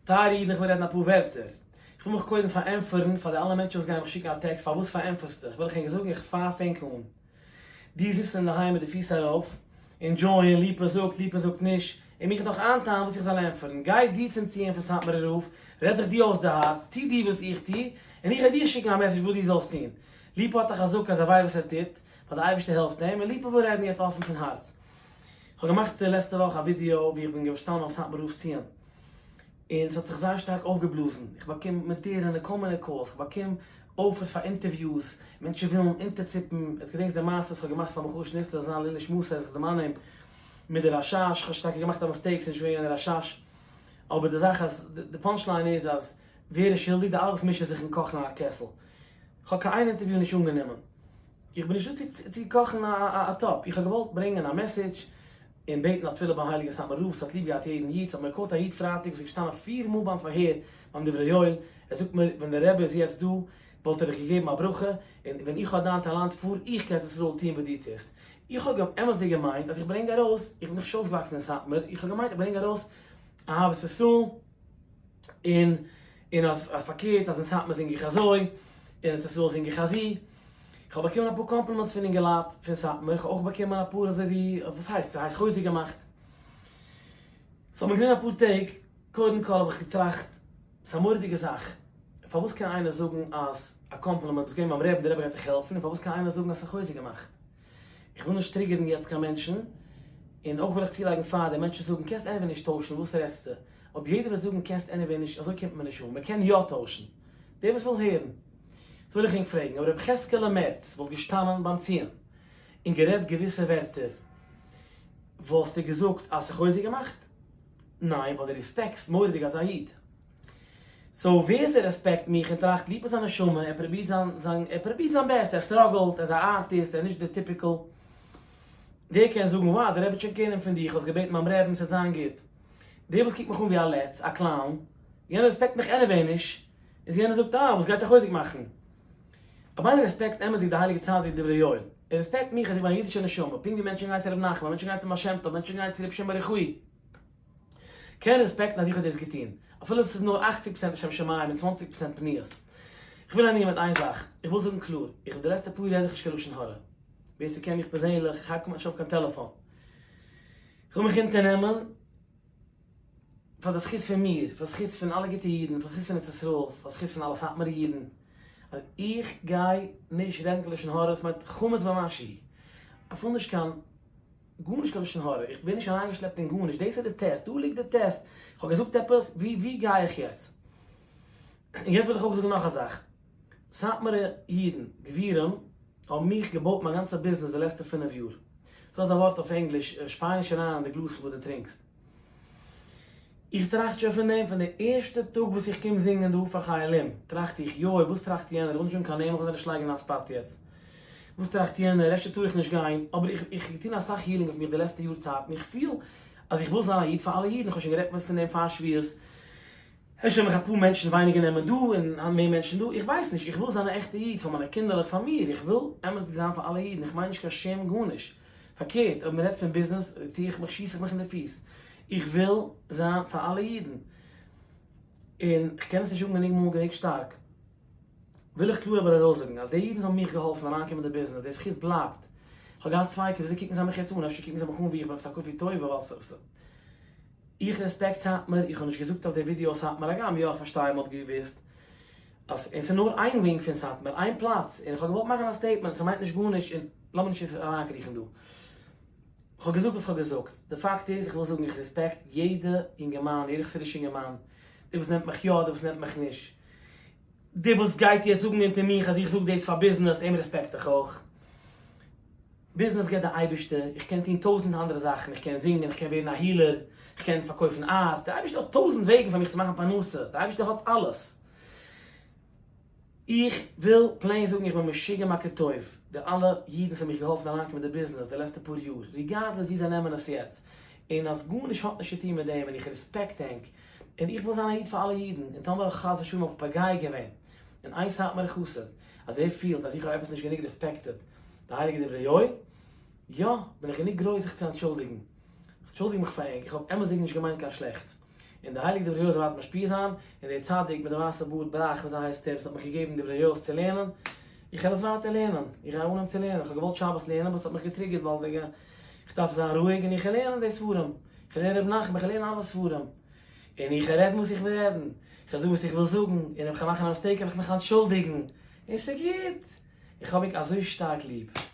טייערע אידן איך וויל רעדן אפאר ווערטער. איך וויל מיך קודם פארענטפערן פאר די אלע מענטשן וואס גייען מיך שיקן א טעקסט פארוואס פארענטפערסטו דיך וויל איך ענק זאגן איך פייף ענק אן. די זיצן אינדערהיים מיט די פיס ארויף, enjoy ען, ליפא זאגט, ליפא זאגט נישט, און מיך נאך איינטיילן וואס איך זאל ענטפערן. גיי דו צום ציון פון סאטמארער רב, רעד זיך דו אויס די הארץ, טו דו וואס איך טו, און איך גיי דיר שיקן א message וואס דו זאלסט טון. ליפא האט א חזקה אז ער ווייסט וואס ער טוט, ווייל די אייבערשטער העלפט אים, און ליפא וויל רעדן יעצט אפן פון הארץ. כ'האב געמאכט די לעצטע וואך א ווידיאו ווי איך בין געשטאנען אויף סאטמאר רב'ס ציון, און ס'האט זיך זייער שטארק אויפגעבלאזן, איך באקום מאדערענע כל מיני calls, כ'באקום offers פאר interviews, מענטשן ווילן אונטערציפן, עטס געדענקטס די מעשה וואס כ'האב געמאכט פאר מיכאל שניצלער זיין לעילוי נשמתו איך דערמאן אים מיט די רשש, כ'האב טאקע געמאכט א mistake ס'איז נישט געווען יענער רשש, אבער די זאך אז די punch line איז אז ווער איז שולדיג? די אלע וואס מישן זיך און קאכן א קעסל. כ'האב קיין איין אינטערוויו נישט אנגענומען. איך בין נישט דא צו קאכן א טאפ, איך האב געוואלט ברענגען א message און בעטן א תפילה ביים הייליגן סאטמאר רב וואס האט ליב געהאט יעדן איד, ס'האט מיר גע call ט א איד פרייטאג וואס איז געשטאנען פיר מאל ביים פארהער ביים דברי יואל, ער זאגט מיר ווען דער רבי איז יעצט דא וואלט ער דיך געגעבן א ברכה, און ווען איך האב דיין טאלאנט פאר איך קיין ארץ ישראל טון וואס דו טוסט. איך האב אמת'דיג געמיינט אז איך ברענג ארויס, איך בין נישט אויסגעוואקסן אין סאטמאר, איך האב געמיינט איך ברענג ארויס אהבת ישראל, און און אז פארקערט אז אין סאטמאר זינג איך אזוי, אין ארץ ישראל זינג איך אזי. איך האב באקומען אפאר compliments פון אינגעלייט פון סאטמאר, איך האב אויך באקומען אפאר אזוי ווי, וואס הייסט, ס'הייסט חוזק געמאכט. ס'האט מיר גענומען אפאר טעג, קודם כל האב איך געטראכט, ס'איז א מורא'דיגע זאך, פארוואס קען איינער זאגן אז א קאמפלימענט ביסט געווען ביים רעבן, די רבי גייט דיך העלפן, און פארוואס קען איינער זאגן אז ס'איז חוזק געמאכט? איך וויל נישט trigger ן יעצט קיין מענטשן, און אויך וויל איך צולייגן פאר די מענטשן זאגן קענסט anyway נישט טוישן, וואס רעדסטו? אויב יעדער וועט זאגן קענסט anyway נישט, אזוי קומט מען נישט אן, מ'קען יא טוישן. דער וואס וויל הערן. סאו וויל איך ענק פרעגן, אויב רבי חזקאלע מערץ וואלט געשטאנען ביים ציון און גערעדט געוויסע ווערטער, וואלסטו געזאגט אז ס'איז חוזק געמאכט? ניין, ווייל דו respect סט מורא'דיג אזא איד. סאו ווער ס' respect מיך און טראכט ליב איז זיין נשמה, ער פרובירט זיין זיין ער פרובירט זיין best, ער struggle ט, ער איז א ארטיסט, ער איז נישט די typical, דער קען זאגן wow דער רבי האט שוין קערן פון דיר, איך האב עס געבעטן ביים רעבן ס'וועט זיין גוט. דער וואס קוקט מיך אן ווי א לץ, א clown, יענער respect מיך anyway נישט, איז יענער זאגט אה וואס גייט ער חוזק מאכן. אויב איינער respect אמת'דיג די הייליגע צדיק דברי יואל, ער respect מיך אז איך בין א אידישע נשמה, פונקט ווי מענטשן גייען צו רבי נחמן, מענטשן גייען צום בעל שם טוב, מענטשן גייען צו רבי שמעון בר יוחאי, קען respect ן אז איך האב דאס געטון, אפילו אויב ס'איז נאר אכציג פראצענט לשם שמים און צוואנציג פראצענט פניות. איך וויל ענדיגן מיט איין זאך, איך וויל זאגן קלאר, איך די לעצטע פאר יאר רעד איך נישט קיין לשון הרע. ווער ס'קען מיך פערזענליך, איך הייב כמעט נישט אויף קיין טעלעפאן. איך וויל מיך אונטערנעמען פאר די זכות פון מיר, פאר זכות פון אלע גוטע אידן, פאר זכות פון ארץ ישראל, פאר זכות פון אלע סאטמארע אידן, אז איך גיי נישט רעדן קיין לשון הרע, ס'מיינט חמץ במשהו. אפילו נישט קיין גארנישט קיין לשון הרע, איך ווער נישט אריינגעשלעפט אין גארנישט, דאס איז די test, דא ליגט די test, איך האב געזאגט עפעס, ווי ווי גיי איך יעצט? און יעצט וויל איך אויך זאגן נאך א זאך, סאטמארע אידן, גבירים, האבן מיך געבויט מיין גאנצע ביזנעס די לעצטע פינף יאר. ס'דא אזא ווארט אויף ענגליש, שפיי נישט אריין אין די גלאסל וואס דו טרינקסט. איך טראכט שוין פון דעם פון די ערשטע טאג וואס איך קום זינגען דא פאר חיילים, טראכט איך, יוי, וואס טראכט יענער, איך וויל נישט זאגן קיין נעמען, איך וויל זיי נישט לייגן אין א spot יעצט. וואס טראכט יענער, אפשר טאר איך נישט גיין, אבער איך איך האב געטון אסאך healing אויף מיך די לעצטע יאר צייט, און איך פיל אז איך וויל זיין א איד פאר אלע אידן, איך האב שוין גערעדט פון דעם פאר שבועות, אפשר האבן מיך אפאר מענטשן ווייניגער נעמען דא און מער מענטשן דא, איך ווייס נישט, איך וויל זיין א עכטע איד פאר מיינע קינדערלעך, פאר מיר, איך וויל אמת'דיג זיין פאר אלע אידן, איך מיין נישט קיין שום גארנישט, פארקערט אויב מען רעדט פון ביזנעס טו איך מיך שיס איך מיך אין די פיס, איך וויל זיין פאר אלע אידן, און איך קען עס נישט זאגן גענוג מאל גענוג שטארק, וויל איך קלאר אבער ארויסזאגן אז די אידן וואס האבן מיך געהאלפן אריינקומען אין די ביזנעס, די זכות בלייבט, איך האב געהאט ספיקות וויאזוי קוקן זיי מיך יעצט אן, אפשר קוקן זיי מיך אן ווי איך בין עפעס א כפוי טובה ווייל ס. איך respect סאטמאר, איך האב נישט געזאגט אויף די ווידיאו סאטמאר, הגם יא איך פארשטיי מען האט געוויסט אז און ס'איז נאר איין wing פון סאטמאר, איין פלאץ, און איך האב געוואלט מאכן א statement, ס'מיינט נישט גארנישט און לאמיר נישט יעצט אריינקריכן דא. איך האב געזאגט וואס איך האב געזאגט, די פאקט איז איך וויל זאגן איך respect יעדע יונגערמאן, יעדע חסידישע יונגערמאן, דער וואס נעמט מיך יא, דער וואס נעמט מיך נישט, דער וואס גייט יעצט זאגן אונטער מיך אז איך זאג דאס פאר ביזנעס, אים respect איך אויך. ביזנעס געבט די אייבערשטער, איך קען טון טויזנט אנדערע זאכן, איך קען זינגען, איך קען ווערן א healer, איך קען פארקויפן art, די אייבערשטער האט טויזנט וועגן פאר מיך צו מאכן פרנסה, די אייבערשטער האט אלעס. איך וויל plain זאגן איך בין משוגע מכיר טוב די אלע אידן וואס האבן מיך געהאלפן אריינקומען אין די ביזנעס די לעצטע פאר יאר, regardless ווי זיי נעמען עס יעצט, און אז גארנישט האט נישט צו טון מיט דעם און איך respect ענק, און איך וויל זיין א איד פאר אלע אידן, און טאמער האב איך חס ושלום אויך פוגע געווען אין איין סאטמארע חסיד אז ער פילט אז איך האב עפעס נישט גענוג respected די הייליגע דברי יואל, יא, בין איך גענוג גרויס זיך צו אנטשולדיגן. איך אנטשולדיג מיך פאר ענק, איך האב אמת'דיג נישט געמיינט קיין שלעכטס. און די הייליגע דברי יואל זאל ווייטער משפיע זיין, און דער צדיק מיט די ווייסע בארד בראך ווי אזוי הייסט ער וואס האט מיך געגעבן דברי יואל צו לערנען, איך וועל עס ווייטער לערנען, איך גיי אנהויבן צו לערנען, איך האב געוואלט שבת לערנען but ס'האט מיך געטריגערט ווייל איך דארף זיין רואיג און איך וועל לערנען די ספרים, איך וועל לערנען ר' נחמן, איך וועל לערנען אלע ספרים, און איך וועל רעדן וואס איך וויל רעדן, איך וועל זאגן וואס איך וויל זאגן, און אויב איך וועל מאכן א mistake וועל איך מיך אנטשולדיגן, און ס'גוט, איך האב ענק אזוי שטארק ליב.